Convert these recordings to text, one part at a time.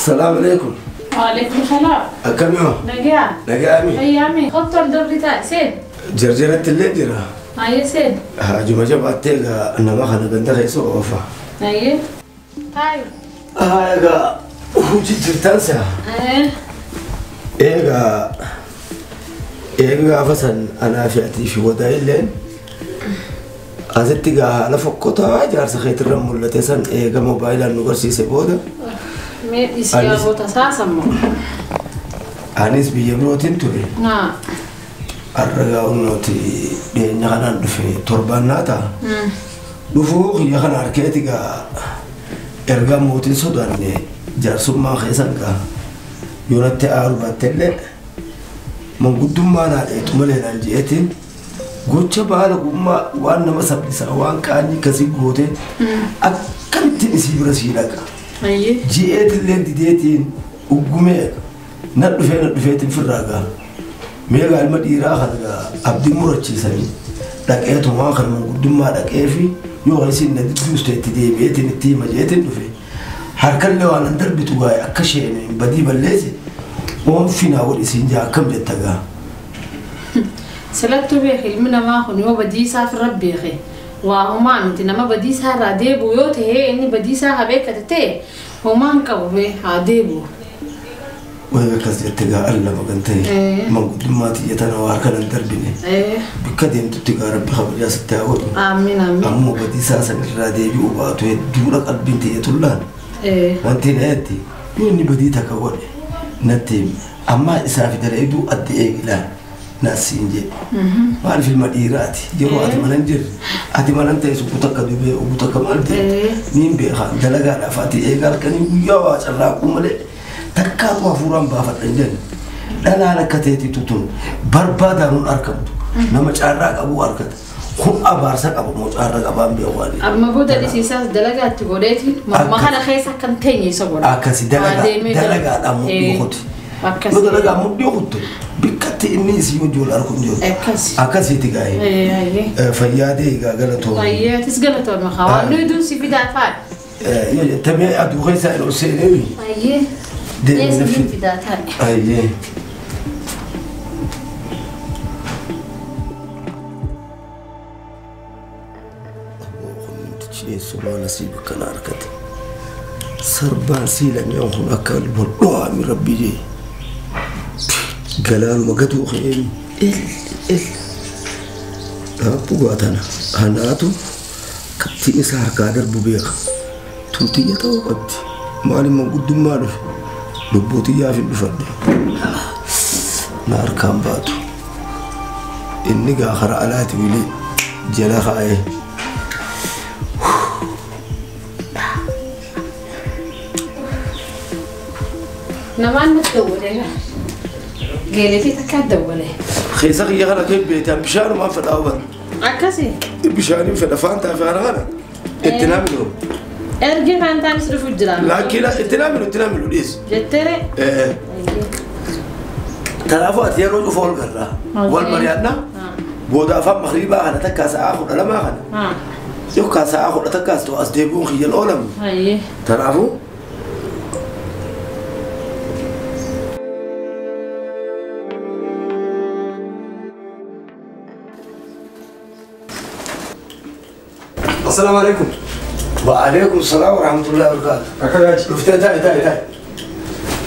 Salaam alaikum. Waalaikum salaam. Akkam yoo? Nagaa. Nagaami. Ayyaami. Kottu al dabri taa'e seen. Jarjaratti illee jira. Ayyee seen. Hajuma jabaattee egaa nama kana ganda keessa oofa. Ayyee. Taa'i. Egaa hojii jirtan saa. Egaa eega gaafa san anaa fi atii fi wadaa illeen asitti gaa haala fokkotaa jaarsa keetirra mul'ate san eega moobaayilaan nu garsiise booda. Mee dhiisii goota saasammoo. Anis biyya birootiin ture. Har'a gaa humnooti dhiyeenya kanaan dhufe torbaan naa ta'a. Dhufuu kiyya kana harkeeti gaa ergaa mootiin sodaanne jaarsummaa keessan gaa yoo natti aaru baattellee manguddummaa naa dheetu malee naan je'eetiin gocha baala gummaa waan nama sabbisaa waan qaanyii akkasii goote akkamittiin isii bira sii dhaqa. Ji'eetillee dideetiin uggumee na dhufee na dhufeetiin firraa gaa. Mee gaa ilma dhiiraa kana gaa abdii murachiisanii dhaqeetumaa kan manguddummaa dhaqee fi yoo isiin na didduuste itti deebi'eetiin itti hima jeetiin dhufe. Harkallee waan an darbitu gaa akka isheen badii balleesse oomfi naa godhi isiin jaa akkam jetta gaa. Silattuu beeke ilmi namaa kun yoo badii isaa ofirra beeke waa homaa miti nama badii isaa irraa deebi'u yoo ta'e inni badii isaa haa beekate ta'e homaa hin qabu bee haa deebi'u. Way akkas jette gaa alla magan ta'e manguddummaa tiyya tana waa harka nan darbine. Bakka deemtutti gaa rabbi kabajaa sitti haa godhu. Amiin amiin. Ammoo badii isaa san irraa deebi'u baatu hedduudha qalbiin tiyya tullaan. Wanti na jetti yoo inni badii takka godhe natti himi amma isaa fi dalayduu adda eegilaan naasiin jedhe. Maaliif ilma dhiiraati yeroo ati mana hin jirre ati mana hin teessu ugu takka dubee ugu takka maal deemte niin beekaa dalagaadhaaf ati eegaa halkanii guyyaa waa carraaquu malee takkaatu hafuuraan baafadha hin jenne. Dhalaan akka teetitu tun barbaadaan hin argamtu nama carraa qabu argata. Kun abaarsa qaba moo carraa qabaan beeku ani. Amma booda dhisiisaas dalagaatti godheeti morma kana keessa akka hin teenye isa godha. Akkasi dalagaadhaan mudhii kuti. Akkasi. Yoo dalagaa mudhii kutte bikkatti inni isii wajji wal argu hin jiru. Akkasi. Akkasiiti gaa'ee. Fayyaadee egaa galatoomne. Fayyaadis galatoomne haa waan nuyi duun si fidaa taa'e. Yoo jettamee aduu keessaa hin ol seenee. Ayyee. Deemee na fidaa taa'e. Ayyee. Eessumaa nasiiba kana argate. Sarbaan siilamee kun akka wal rabbii jee. Galaanuma gatuu ka'een el el. Dhaabbu gaatana. Kanaatu qabxiin isaa harkaa darbu beeka. Tun tiyya ta'uu qabdi. Maaliin manguddummaa dhufe? Lubbuu tiyyaaf hin dhufadhe. Na harkaan baatu. Inni gaa karaa alaati wilee jala kaa'ee. Namaan natti dawwalee geeleetii takka dawwalee. Keessa kiyya kana kee beektaa bishaanumaan fedhaa huban. Akkasi. Bishaaniin fedha faantaa fi kana kana itti naminu. Ergi faantaanis dhufu jira. Laakiin itti naminu itti naminu dhiis. Jetteere. Kanaafuu ati yeroo dhufu ol garraa. Wal mari'annaa. Booda afaan makriibaa kana takkaa sa'aa 12 kana. Yookaan sa'aa 10 takkaas ta'u as deebi'uun kiyyan oolamu. Kanaafuu. السلام عليكم. وعليكم السلام ورحمة الله وبركاته. أكيد. تعال تعال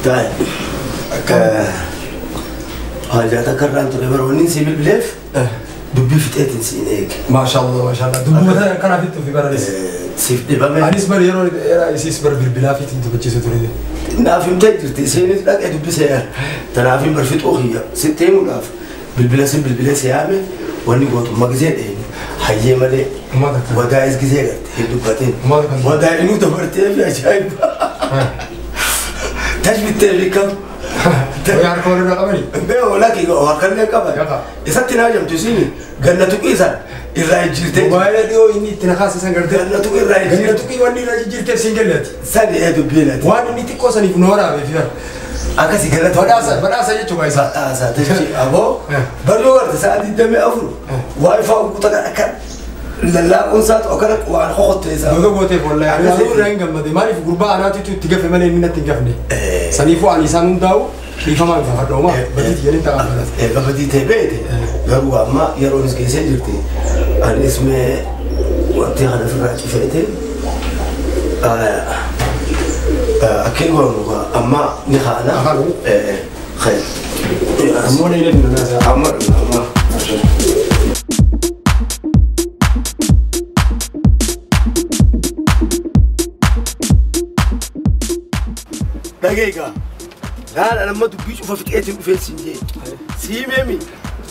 تعال. تعال. هاي تكرر أنت غير وننسي بالبليف. دبي فتات نسيناك. ما شاء الله ما شاء الله. دبي مثلا كان في في باريس. سيف دبي. أنا اسمر يرو يرا اسمر بالبلا في تنتو بتشي تريد. نافي متأكد تسيني لك دبي سير. تنافي مرفت أخيا ستين وناف بالبلا سين بالبلا سيامي واني قلت مجزين إيه. حيي مالي وداعس جزيرة هندوباتين وداعي نو دبرتي في عجائب تجمع تبي كم ويعرف ولا قبلي بيه ولا كي وكان قبل إذا تناجم تسيني جنتك إذا الراي جرتي موبايل ديو إني تنخاس سنجرت جنتك الراي جنتك واني راي جرتي سنجلت سني هدو بيلات واني نتي كوسني فنورا بفير أكاسي جنت بداسة بداسة يجوا بايسا بداسة تجي أبو برجو ورد ساعة دمي أفرو واي فاو كتك أكل Lallaaquun isaatu akkana waan hoqotteessa. Baga gooteef wallahi ani garuu irraa hin gammade maaliif gurbaa anaatitu itti gafe malee inni natti hin gafne. Saniifuu ani isaan hundaa'u dhiifamaan gaafadha homaa badii tiyyaniin ta'a. Eega badii ta'e beekte garuu amma yeroonis geessee jirti. Anis mee wanti kana ofirraa cufeete akka goonu amma ni kaana. Khayr. Ammoo na illee nana. Amma amma. Dhageegaa laala nama dubbii cufa fixeetiin dhufeen siin jee siimemi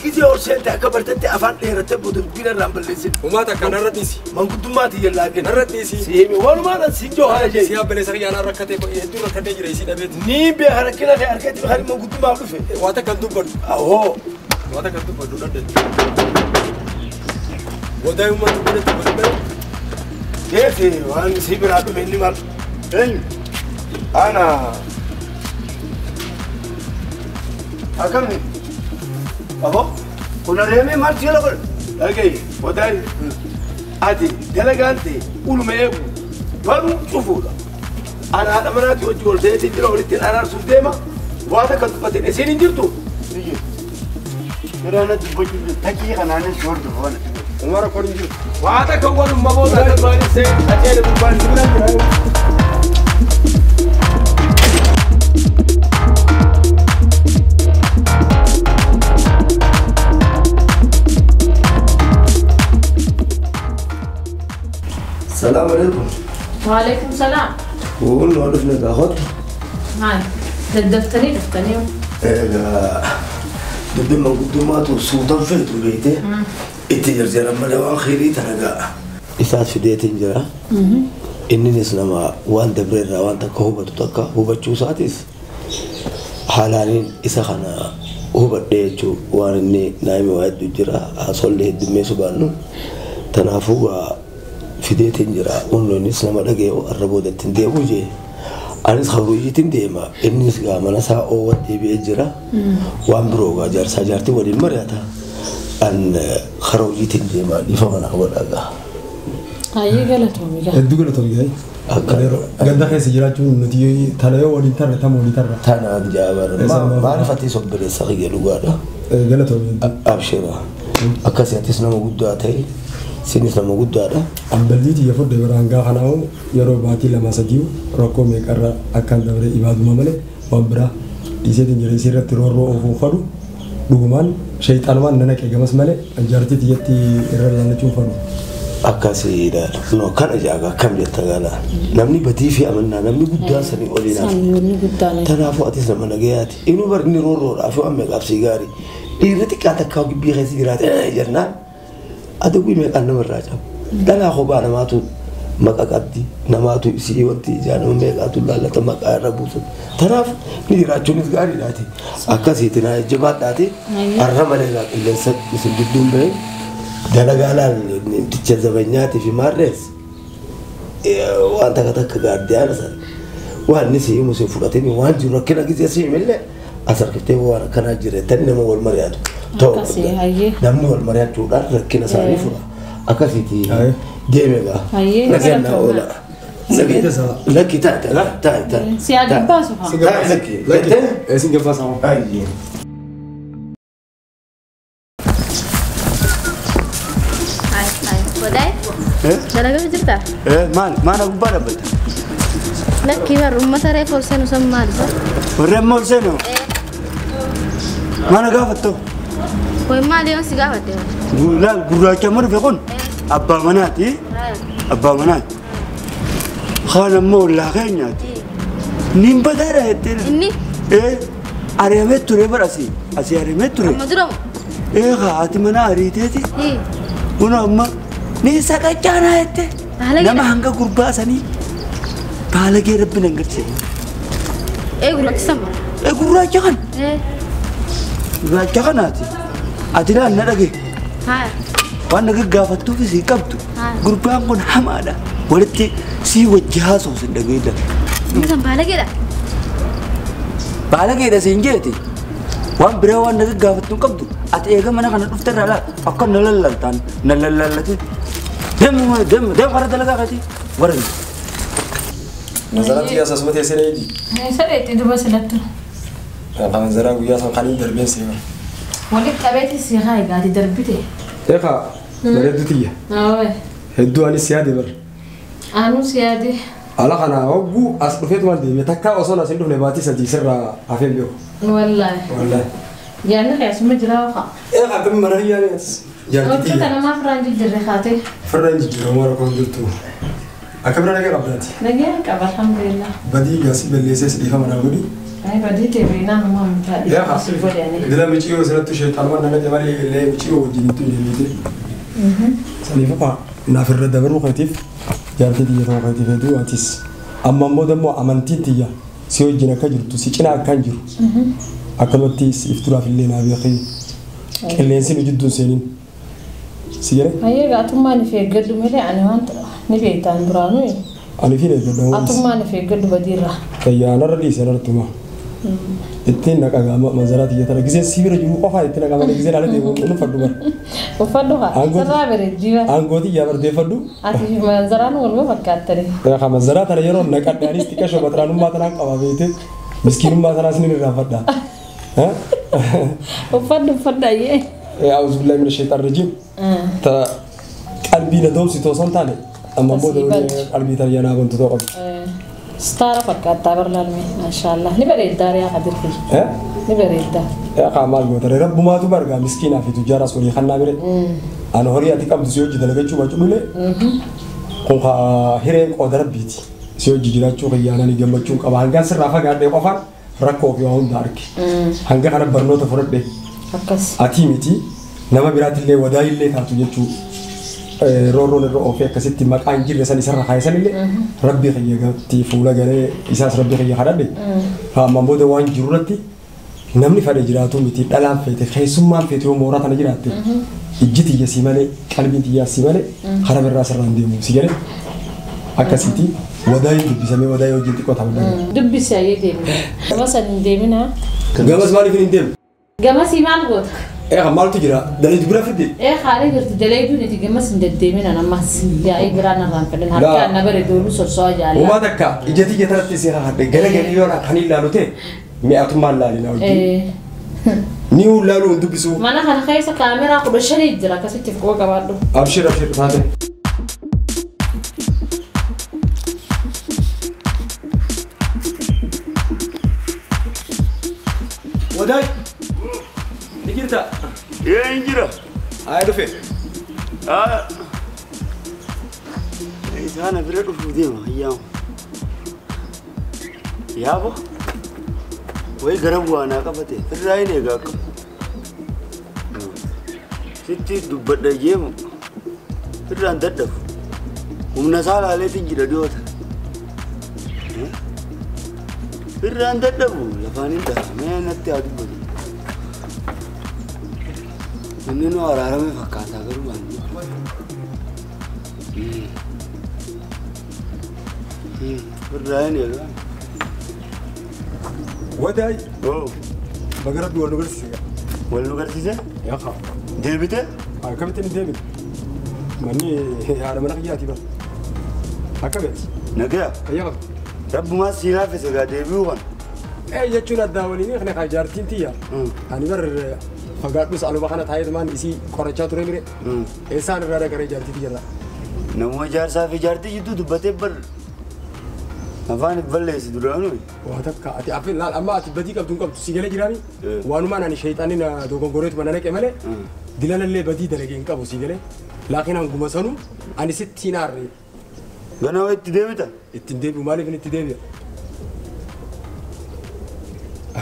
gisee ol seente akka bartette afaan dheerattee booda dubbiin irraan balleessin. Uumaa takka narra dhiisi. Manguddummaati jellaa kenna. Narra dhiisi. Siimi walumaan siin joo haala jee. Si abbaleessa kiyya anaan rakkatee hedduu rakkatee jira isii dhabeeti. Niin beeka rakkina kee harkatti kan manguddummaaf dhufe. Waa takka hin dubbadhu. Ahoo. Waa takka hin dubbadhu dhadhe. Wadaa uumaa dubbadhe dubbadhu. Geeti waan si biraa dhufe inni maal. Eenyu? Ana. Akkami? Abo? Kun adeemee maal si jala godhe? Dhaga'i, wadaa ati dalagaan ta'e uluma eegu baruu cufuudha. Ana haadha manaati hojii ol ta'eetiin jira walitti araarsuuf deema. Waan akka dubbateen isiin hin jirtu. Yeroo ana dubbachuu jiru takkii kanaanis hordofu waan ati. Umara kun hin jiru. Waan akka walummaa booda akka duraanis ta'e acheera gubbaan si bira jira. السلام عليكم. وعليكم السلام. قول وقفنا تاخد. هاي دفتري دفتري. دبي منقدمات وسلطان فهد بيته. التجار لما لو خيري تنقى. إسات في ديت جرا. إني نسلم وان دبرر وان تكهوبة تكا هو بتشوساتيس. حالانين إسا خنا هو بديتشو وان إني نايم واحد جرا أصلي دمي سبانو تنافوا fideetiin jira unloonnis nama dhaga'e arra boodatti hin deebi'u jee anis hawriitiin deema innis gaa mana isaa oowwan deebi'ee jira waan biroo gaa jaarsaa jaartii waliin mari'ata an karaa hojiitiin deema dhiifa mana qabadha gaa. Hayyee galatoomi gaa. Hedduu galatoomi gaa. Ganda keessa jiraachuun nuti tana yoo waliin tarra tama waliin tarra. Tanaan jaabarra maaliif ati sobboleessa kiyya dhugaadha. Galatoomi. Abshira akkasii atis nama guddaa ta'e. Sinis nama guddaadha. Amballii xiyya fudhe biraan gaafa naa'u yeroo baatii lama sadii rakkoo meeqarra akkaan dabre ibaaduma malee waan biraa dhiiseetiin jira isii irratti roorroo oofuu fadhu dhugumaan shayxaanumaan nana qeegamas malee jaartii xiyyatti irra laallachuu fadhu. Akkasiidha. No kana jaaga akkam jetta gala. Namni badii fi amannaa namni guddaan sanii olii naaf. Namni guddaan. Kanaafuu atis nama nagayaati. Inuu bar inni roorroodhaaf yoo amma qaabsii gaarii. Dhiirri xiqqaa takkaa gibbii keessa jiraate jennaan. Adawwi meeqaan namarraa cabu. Dhalaa kophaa namaatu maqa qabdi namaatu isii wanti ijaa nama meeqaatu laallata maqaa irra buusatu. Kanaaf ni jiraachuunis gaariidhaati. Akkasiiti naa jajjabaadhaati. Har'a malee egaa qilleensa isin gidduun bahee dalagaa laal namticha zabanyaatii fi maarrees waan takka takka gaaddiyaana sana. Waan inni si himu si fudhatee waan jiru rakkina gisee si himillee as harkiftee waan akkanaa jira jettanii nama wal mari'atu. Namni wal mari'achuudhaan rakkina isaanii fura. Akkasiiti deeme gaa. Nageenyaa oola. Lakki taa'e taa'e taa'e. Si agabbaasu haa. Taa'e lakki. Lakki. Sin gabbaasa haa. Ayyee. Waday? Dalagaa jirtaa? Maal maal gubbaa dhaabbata? Lakki bar uummata reefu ol seenu san maal isa? Warri amma ol seenu? Maal gaafattu? Way maal yoon si gaafadhe? Laal gurraacha amma dhufe kun abbaa manaati. Abbaa manaati. Kaan ammoo ollaa keenyaati. Niin badaadha jettee. Inni? Ari'amee ture bara asii. Asii ari'amee ture. Amma duramu? Haati mana ariiteeti. Kun amma ni saqachaanaa jette. Nama hanga gurbaa sanii baalagee rabbi nan garsiise. Gurraacha sama? Gurraacha kan. Gurraacha kanaati. Ati laal na dhage. Waan na gaggaafattuufis hin qabdu. Gurbaan kun hamaadha. Walitti sii wajji haasa'u sin dhageedha. Inni san baalageedha? Baalageedha siin jeeti. Waan biraa waan na gaggaafattu hin qabdu. Ati eega mana kana dhufte irraa laal akka na lallaaltaan na lallaallatin. Deemu deemu deemu karaa dalagaa kati warri. Manzaraa xiyyaa sasuma teessee dheedhi. Sadheetti duba silattu. Manzaraa guyyaa san kan hin darbeen seera. Walitti qabeetti si haa egaati darbite. Eegaa bareeddu tiyya. Hedduu anis yaade bara. Anus yaade. Ala kana hogguu as dhufeetu maal deebi'e takka osoo as hin dhufne baatii sadii sirraa hafeen beeku. Wallaahi. Wallaahi. Yaadni keessuma jira waxa. Eegaa akkamiin mana hiyyaanii as. Jaartii Hojii kana maaf firraan jijjiirre kaatee? Firraan jijjiiramu waan rakkoon jirtu. Akka bira nagaa qabdaati. Nagaa qaba alhamdulillah. Badii gaasii balleessee si dhiifama naa godhi. Ay badii ta'e beeknaa nama mitaa dhiifama si godhanii. Dila miciyoo asirratti sheexanumaan nama jabalee illee miciyoo wajjin itti deemite. Saniif faa naaf irra dabaruu keetiif jaartii tiyya ta'uu keetiif hedduu atis. Amma immoo dammoo amantiin tiyya si wajjin akka jirtu si cinaa akka hin jiru. Akkanumatti ifturaaf illee naa beekee qilleensi nu jidduun seeniin. Si jedhe? Hayyee atummaan if eeggadhu malee ani wanta ni beektaan duraanuu. Ani fi eeggadhu. Atummaan if eeggadhu badiirra. Fayyaanarra dhiisee nartuma. Ittiin naqagaa manzaraa tiyya tana giseen si bira jiru qofaa itti naqaa malee giseen ala deemu hin uffadhu bara. Uffadhu haa sirraa bareeddii bara. Aangootii yaa bardeeffadhu. Ati fi manzaraan waluma fakkaattani. Yaa manzaraa tana yeroo naqadhe anis xiqqaa baxraanummaa tanaan qaba beekte miskiinummaa tanaas ni irraanfadha. Uffadhu uffadhu ayyee. أعوذ بالله من الشيطان الرجيم. تا قلبي ندوم سيتوصل تاني. أما بود قلبي ترى أنا كنت توقف. ستارة فكرت تابر لالمي ما شاء الله. نبري الدار يا قدر فيه. نبري الدار. يا قامال قلت رب ما تبرع مسكينة في تجارة سوري خلنا بري. أنا هوري أتيك أبد سيوجي دلقي شو بقول له. كون هيرين قدر بيتي. سيوجي جرا شو خيانا نيجي شو أبغى هنجان سر رافع قاعد يقفر ركوب يوم دارك. هنجان أنا برنو تفرد به. Ati miti nama biraatillee wadaayillee taatu jechuu roorroon irra oofee akkasitti maqaan jirre san isarra kaayisanillee rabbii kiyya gatti fuula galee isaas rabbii kiyya kadhadhe ammaan booda waan jiru irratti namni fadhe jiraatu miti dhalaan feete keessummaan feete yoo mooraa tana jiraatte ijji tiyya si malee qalbiin tiyya si malee karaa birraa sirraan deemu si jedhe akkasitti wadaayin dubbisamee wadaayii wajjin xiqqoo ta'uu danda'a. Dubbisi ayyee deemna. Gama san hin deemina. Gamas maaliif hin deemne? Gamasii maal goota? Maaltu jira? Dalee bira fidde? Haalee jirti dalee duuniti gamas hin deddeemina ammas yaa'ii biraan irraan fedhan harkaan na bare dooluu sosso'aa jaalla. Uumaa takka ija tiyya tanatti si haadhe gala galii yoo kan ilaalu ta'e mi'aatummaan laalina wajjin. Ni ilaalu hin dubbisu. Mana kana keessa kaameraa 15 jira akkasitti quba qabaadhu. Abshir abshir taate. Wadaay. Jirta. Injira. Ay dhufe. Isaan bira dhufuu deema hayyaamu. Yaabo. Wayi gara bu'aanaa qabate irraa hin eegaa akkam. Sitti dubbadha jeemu irraan dadhabu. Humna isaa laaleetiin jira dhiyoota. Irraan dadhabu lafaan hin dhaha mee natti haa dubbatu. Inni nu araarame fakkaataa garuu waan irraa hin eegaa. Wadaay. Baga rabbi wal nu garsiise. Wal nu garsiise? Yaa. Deebite? Akkamitti hin deebine? Manni haadha mana kiyyaati bara. Akka beeti? Nagaa. Fayyaa qabdi. Rabbumaa sii laaffise gaa deebi'uu kana. Jechuun addaa waliin kana kaa jaartiin tiyya. Ani bar fagaadhus aluma kana taa'eetumaan isii qorachaa ture mire. Eessaan irraa dhaqaree jaartii tiyya. Namuma jaarsaa fi jaartii jidduu dubbatee bar afaan balleessi duraanuu. Waa takka ati afin laal amma ati badii qabdu hin qabdu si galee jiraami. Waanumaan ani sheexaaniin dogongoreetuma na naqe malee dilanallee badii dalagee hin qabu si galee. Laakiin hanguma sanuu ani sitti hin aarre. Ganaa itti deebita? Ittiin deebi'u maaliif itti deebi'a?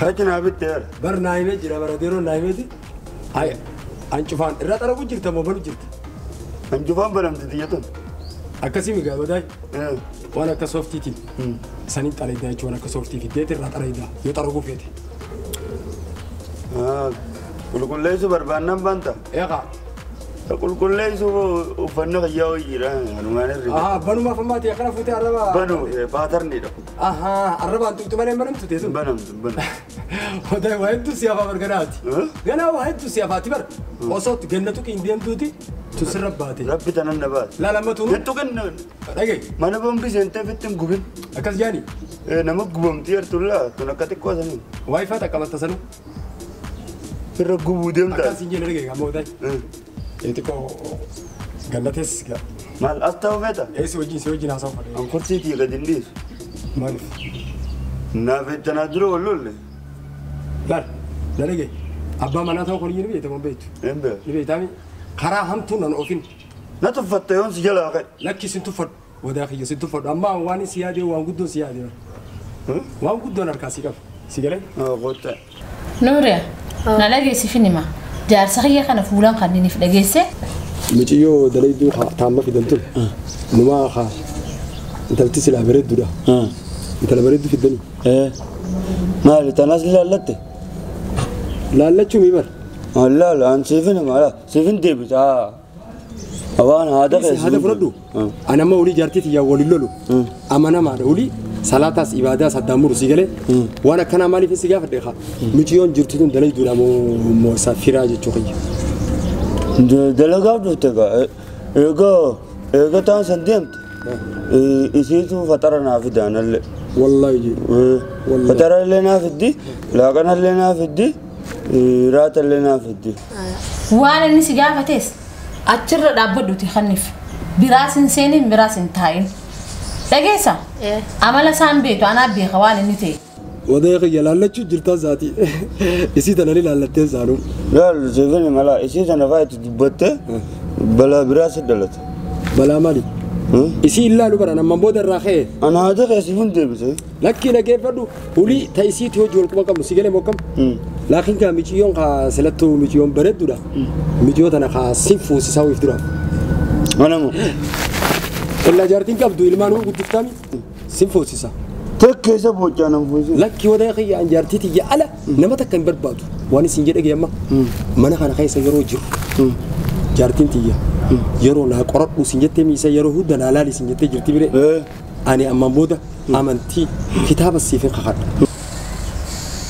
Achi naa bitte yaara. Bar naa himee jira bara yeroo naa himeeti. An cufaan irraa xaragu jirta moo banu jirta? An cufaan banamti xiyya tun. Akkasii migaa badaay. Waan akka sooftiitiin saniin xalaydaa jechuun waan akka sooftii fiddeet irraa xalaydaa yoo xaraguu feete. Qulqulleessuu barbaannaan baanta? Eegaa. Qulqulleessuu uffanna fayyaa hojiidha. Anumaan irri. Banumaaf ammaati akkana fuutee arraba. Banu paatarniidha. Arrabaan tuqxu malee hin banamtu teessu. Banamtu banamtu. Odaa waa hedduu si hafaa barganaati. Ganaa waa hedduu si hafaati bar. Osoo ganna tuqi hin deemtuuti. Tusirra baate. Rabbi tanan na baate. Laalamma tunu. Nettu kenna. Dhagaye. Mana bombi seentee fittiin gubin. Akkas jaani. Nama gubamti yartullaa tun akka xiqqoo sanii. Waayifaa takka sanuu. Irra gubuu deemta. Akkas hin jenne dhagaye amma wadaay. Xiqqoo gallatees. Maal as ta'uu feeta? Si wajjin haasa'u fadhe. An kursiitii gadi hin dhiisu. Maaliif? Naaf ittanaa dura wal lolle. Laal na dhagaye. Abbaa manaa ta'uu kun ni beekta moo beektu? Hin beeku. Ni beektaami? Karaa hamtuun nan oofin. Na tuffatte yoon si jalaa ka'e. Lakki sin tuffadhu. Wadaa kiyya sin tuffadhu. Amma waan si yaadee waan guddoon si yaadee. Waan guddoon harkaa si qaba. Si galee? Goota. Nuuriya na dhageessifin hima. Jaarsa kiyya kana fuulaan kan inni dhageesse. Muciyyoo dalayduu taamma fidan tun. Numaa haa intalti silaa bareedduudha. Intala bareeddu fiddanii. Maali tanaas laallatte? Laallachuu mi bar? Laala an siifin hima siifin deebisa. Waan haada keessa. Haada fudhadhu. Ani amma olii jaartii tiyyaa waliin lolu. Amanamaadha olii salaataas ibaadaas addaan muru si galee. Waan akkanaa maaliif si gaafadhe haa? Muciyyoon jirtu tun dalayduudha moo safiraa jechuu kiyya. Dalagaaf dhufte gaa eega taan san deemte isiitu fatara naa fidaanallee. Wallaahi. Fatara illee naa fiddi laaqana illee naa fiddi raata illee naa fiddi. Waan inni si gaafates achirra dhaabbadhuuti kanniif biraas hin seenin biraas hin taa'in. Dhageessa? Amala isaan beektu anaa beeka waan inni ta'e. Wadaa kiyya laallachuu jirtaa zaati. Isii tana ni laallattee saanuu. Laallu siifin mala isii tana fa'aa itti dubbattee balaa biraa si dhalata. Balaa maali? Isii ilaalu bara ammaan booda irraa ka'e. Ana haada kee siifin deebise. Lakki dhageeffadhu ulii ta isiitti hojii wal quba qabnu si galee mokkam. Laakiin kaa miciyyoon kaa silattuu miciyyoon bareedduudha. Miiciyyoo tana kaa sin fuusisaa if duraaf. Anamu. Illaa jaartiin qabdu ilmaan guddiftaami sin fuusisa. Takkeessa boocaa nan fuusisa. Lakki wadaa kiyya an jaartii tiyya ala nama takka hin barbaadu. Waan isin jedhe amma mana kana keessa yeroo jiru jaartiin tiyya yeroo naa qoradhu isin jettee miisa yeroo hunda naa laali isin jettee jirti bire. Ani ammaan booda amantii kitaaba siif hin kakadha.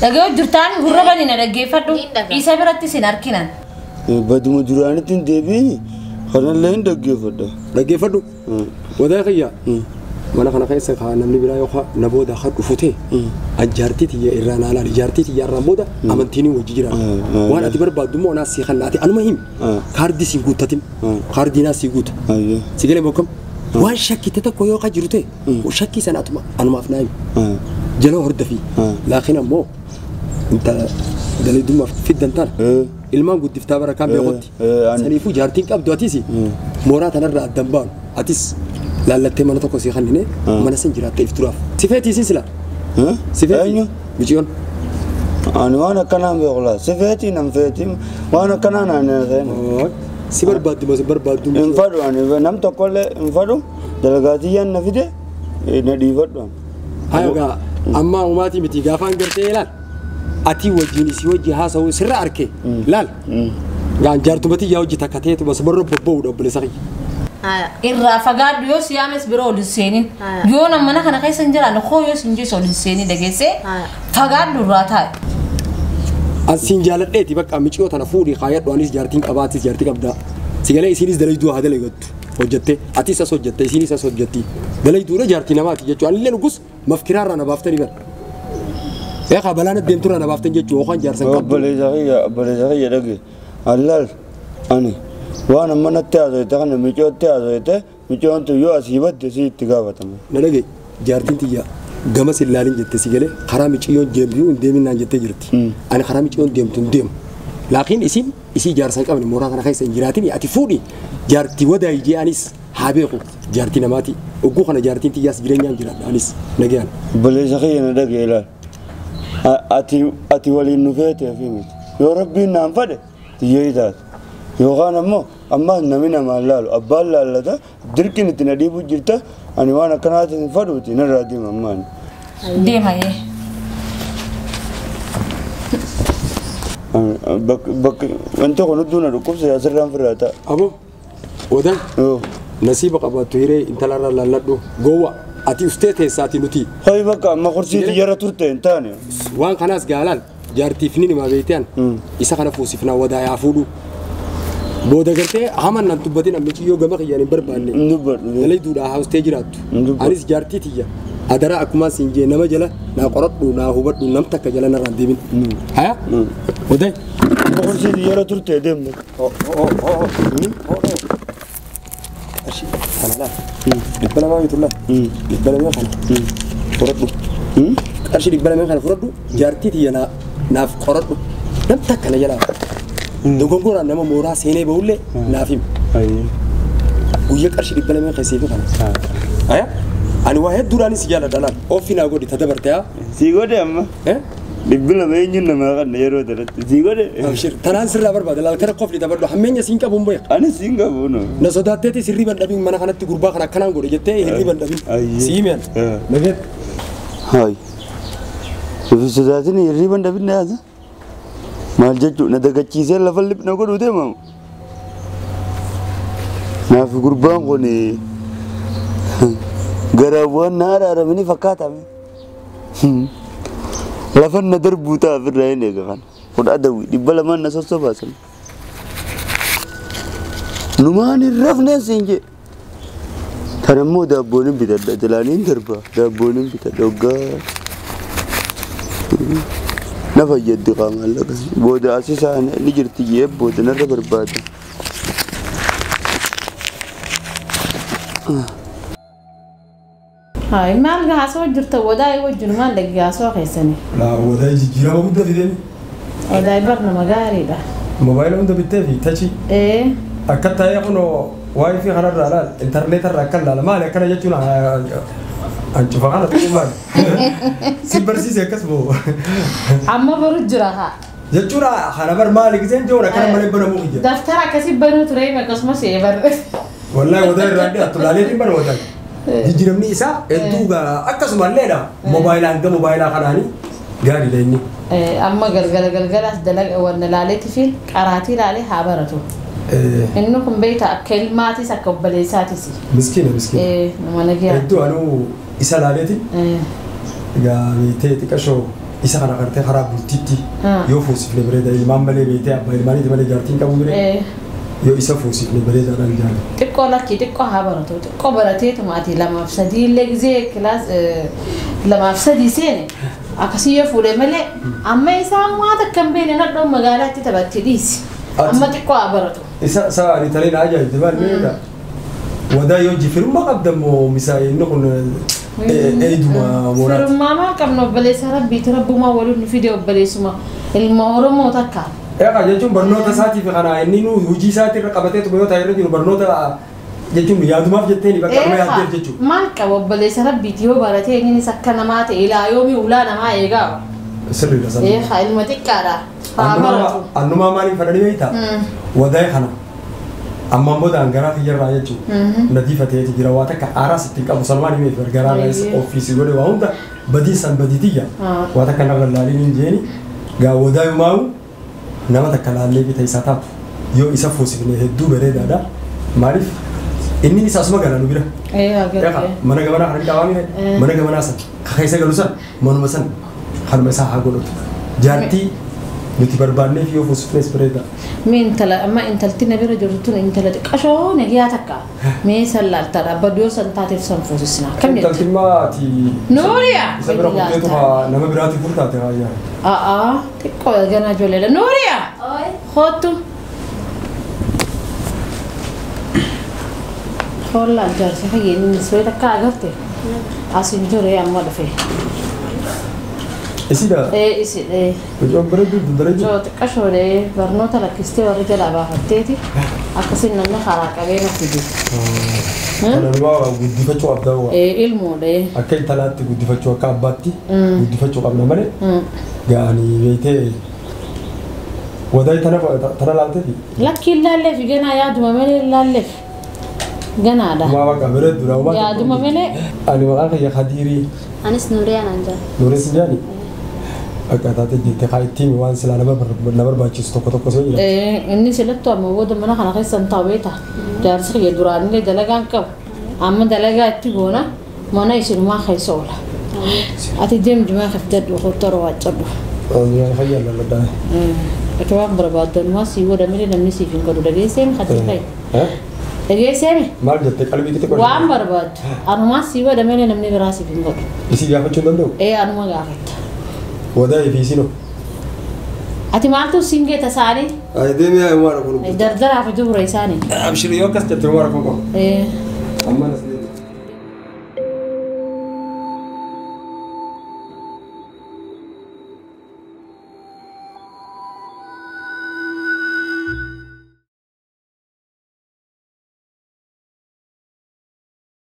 Dhaga'u jirtaan gurra bani na dhaggeeffadhu isa biratti isin arkinan. Baduma duraanitti hin deebiin kanallee hin dhaggeeffadha. Dhaggeeffadhu. Wadaa kiyya mana kana keessa kaa namni biraa yookaan na booda haa dhufu ta'e jaartii tiyya irraa naa laali jaartii tiyya irraan booda amantiin wajji jira. Waan ati barbaaddu immoo naas si kan ati anuma himi kaardii si guuttatin kaardii naas si guuta. Si galee mokkam waan shakkite tokko yoo jiru ta'e shakkii sana atuma anumaaf naa himi. Jala hordofii laakiin ammoo intala dalaydummaaf fiddan tana ilmaan guddiftaa bara kan beekutti saniifuu jaartiin qabdu atis mooraa tanarraa addan baanu atis laallattee mana tokko si kannine mana san jiraattee if duraaf. Si feetii isin sila? Si feetii? Miciyyoon. Ani waan akkanaan beeku laa si feetii nan feetii waan akkanaa naan hin Si barbaaddu moo si barbaaddu? Hin fadhu ani nam tokkollee hin fadhu dalagaatiyyaan na fide na dhiifadhu. Hayogaa amma umaatii miti gaafaan gartee ilaal ati wajjin isii wajji haasa'u sirra arke laal gaan jaartumati yaa hojii takka ta'etu bas barra bobba'uudha obboleessa kiyya. Irraa fagaadhu yoo si yaames biroo ol hin seenin yoo nama mana kana keessa hin jiraanne koo yoo sin jees ol hin seenin dhageessee fagaadhu irraa taa'i. Asiin jaaladheeti bakka miciyoo tana fuudhii kaayadhu anis jaartiin qabaa atis jaartii qabdaa. Si galee isiinis dalayduu haa dalagattu hojjettee atis as hojjette isiinis as hojjetti dalayduudha jaartii namaati jechuudha anillee nugus mafkiraarraa na baaftanii bara. Eegaa balaan deemturraa na baaftan jechuudha yookaan jaarsan qabdu. Obboleessa kiyya dhage allaal ani waan amma natti haasofte kana miciyootti haasofte miciyoon tun yoo asii badde si itti gaafatama. Na dhage jaartiin tiyya gama si ilaalin jette si galee karaa miciyyoon deemtu hin deemin naan jettee jirti. Ani karaa miciyyoon deemtu hin deemu. Laakiin isin isii jaarsan qabne mooraa kana keessa hin jiraatin ati fuudhi jaartii wadaa ijee anis haa beeku jaartii namaati ogguu kana jaartiin tiyyaas jireenyaan jiraadha anis nagayaan. Obboleessa kiyya na dhage ilaal. Ati waliin nu feetee fi miti yoo rabbiin naan fadhe tiyyee taate yookaan ammoo ammaas namni namaan laalu abbaan laallata dirqiin itti na dhiibu jirta ani waan akkanaatiin hin fadhuuti narraa deema ammaan. Deema yee. Wanti kun hudduu na dhukkubsa asirraan firraa ta'a. Aboo wadan nasiiba qabaattu hiree intalarra laalladhu gowwa ati ustee teessaati nuti. Hoy bakka amma kursiitti jara turte hin taane. Waan kanaas gaalaan jaartiif ni nima beektan isa kana fuusifnaa wadaa yaa fuudhu. Booda gartee haman nan dubbatin ammichiyyoo gama kiyyaan hin barbaanne. Dalee duudhaa haustee jiraattu. Anis jaartii tiyya. Adaraa akkuma siin jee nama jala naa qoradhu naa hubadhu nam takka jala narraan deemin. Haya? Oday. Boqorsiin yeroo turte deemne. Qarshii kana laal. 200 bitu laal. 200 kana. Fudhadhu. Qarshii 200 kana fudhadhu jaartii tiyya naaf qoradhu. Nam takka na jalaa. Dogongoraan nama mooraa seenee bahullee naaf himi. Guyyaa qarshii 200 keessee kana. Haya? Ani waa hedduudhaanis si jaalladha laal. Ofi naa godhi tadabarte haa. Si godhe amma. 200 eenyuun namaa kanna yeroo tanatti. Si godhe. Abshir tanaan sirraa barbaada laal kana qofli dabadhu hammeenya siin qabu hin beeku. Ani siin qabu no. Na sodaatteeti sirriiban dhabin mana kanatti gurbaa kana akkanaan godhe jettee hirriban dhabin. Si himi ani. Nageet. Hayi. Ofi sodaatin hirriban dhabin na yaasa. Maal jechuun na dagachiisee lafa liphna godhuu deemamu. Naaf gurbaan kun garaawwan na araaramanii fakkaatame. Lafan na darbuu ta'a ofirraa hin eega kana. Kudha adawwi 200 na sossobaasan. Numaan hin rafneen siin jee. Tan immoo daabboon hin bitadha. Jilaaniin darba daabboon hin bitadha. Waggaa na fayyaddi qaamaan laqa. Booda asisaa ni jirti jee booda narra barbaada. Hai maal gaasoo jirta wadaay wajjin maal dhagi gaasoo keessani. Laa wadaay jijjiirama guddaa fideen. Wadaay barnama gaariidha. Moobaayila hunda bittee fi tachi. Akka taa'ee kunoo waayifii kanarraa laal intarneetarraa akka laala maali akkana jechuun ancufa kana ta'uu maali. Si barsiise akkas moo. Amma baru jira haa. Jechuun kana bar maali giseen jiruun akkana malee banamuu kiyya. Daftara akkasii banuu ture akkasumas bar. Wallaahi wadaay irraa dhiyaattu laaleetiin bana wadaay. Jijjiiramni isaa hedduu akkasumalleedha. Moobaayilaa hanga moobaayilaa kanaanii gaariidha inni. Amma galgala galgalaas dalaga wanna laaleetii fi qaraatii laalee haa baratu. Inni kun beektaa akka ilmaatis akka obboleessaatis. Miskiina miskiina. Nama nagaa. Hedduu anuu isa laaleeti. Egaa beektee xiqqashoo isa kana qartee karaa bultiitti yoo fuusifne bareeda ilmaan malee beektee abbaa ilmaaniiti malee jaartiin qabu biree. Yoo isa fuusifne bareedaadhaan jaalladha. Xiqqoo lakkii xiqqoo haa baratu. Xiqqoo barateetu maatii 2 fi 3 illee gisee kilaas 2 fi 3 seene akkasii yoo fuudhe malee amma isaan waan takka hin beekne nadhoo magaalaatti taphatti dhiisi. Amma xiqqoo haa baratu. Isa isa ani talee na ajaa'ibde maal beektaa? Wadaa yoo firummaa qabda moo misaa inni kun eeduma mooraati. Firummaa maal qabna obboleessa rabbiiti rabbumaa waliin nu fide obboleessuma ilma Oromoo takka. Egaa jechuun barnoota isaatiif kana inni nu hojii isaatii irra qabateetu yoo ta'e irra jiru barnoota jechuun yaadumaaf jettee ni bakka amma yaaddeef jechuudha. Maal qaba obboleessa rabbiiti yoo baratee innis akka namaa ta'e ilaa yoomii ulaa namaa eegaa. Sirriidha sana. Eegaa ilma xiqqaadha. Haa baratu. Annumaa maaliif fadhanii beektaa? Wadaa'e kana ammaan boodaan garaa kiyyarraa jechuudha. Nadiifateeti jira waa takka aaraas ittiin qabu sanumaan himee fi garaa ofiisii godhe waa hunda badii san badiitiyya. Waa takka narra laaliin hin jeeni gaa wadaa'umaa'u nama takka laallee bita isaa taatu yoo isa fuusifne hedduu bareedaadha. Maaliif inni isa asuma gala nu bira. Mana gamanaa kana qabaamine mana gamanaa san keessa galu san manuma san kanuma isaa haa godhatu. Jaartii nuti barbaanneef yoo fuusifnes bareeda. Mee intala amma intalti na bira jirtu tun intala xiqqashoo nagiyaa takka mee san laaltaadha abbaduu yoo san taateef san fuusisna. Akkam jette? Intalti maati. Nuuriyaa! Isa bira kutteetu nama biraatiif furtaate haayyaa. A'aa xiqqoo ganaa ijoolleedha. Nuuriyaa! Hoottu. Hoollaan jaarsa fayyeen suwee takka agarte as hin jiru amma dhufe. Isidha? Isidha. Ijoon bareedduu bareedduu. Joo xiqqashoodha barnoota lakkistee warri jalaa baafatteeti akkasiin namni karaa qabee na fide. Kanarraa guddifachuu qabda waa. Ilmoodha. Akka intalaatti guddifachuu akka abbaatti guddifachuu qabna malee gaanii beektee wadaay tana laalteefi. Lakki ilaalleef ganaa yaaduma malee ilaalleef ganaadha. Waa bakka bareedduudha. Yaaduma malee. Ani maqaan kiyya Khadiirii. Anis Nuuriyaa naan jedha. Nuuriyaa si jedhani? Akka taate jettee haa ittiin waan silaa nama barbaachisu tokko tokko soo jira. Inni silattu amma booda mana kana keessa hin taa'u beektaa. Jaarsi kiyya duraanillee dalagaan qabu. Amma dalagaa itti goona mana isinumaa keessa oola. Ati deem jimaa kafdadhu hortoro waccadhu. Fayyaa lalladhaa. Ati waan barbaaddu anumaa sii godha malee namni siif hin godhu dhageessee mi katti fa'i. Dhageessee mi? Maal jette qalbii xixiqqoo? Waan barbaaddu anumaa sii godha malee namni biraa siif hin godhu. Isii gaafachuu hin danda'u? Ee anuma gaafatta. Wadaa fi isinoo? Ati maaltu siin geeta isaanii? Ay deemee haa maara kun. Dardaraa fi dubra isaanii. Abshir yoo akkas jette maara kun qabu. Ee. Amma nas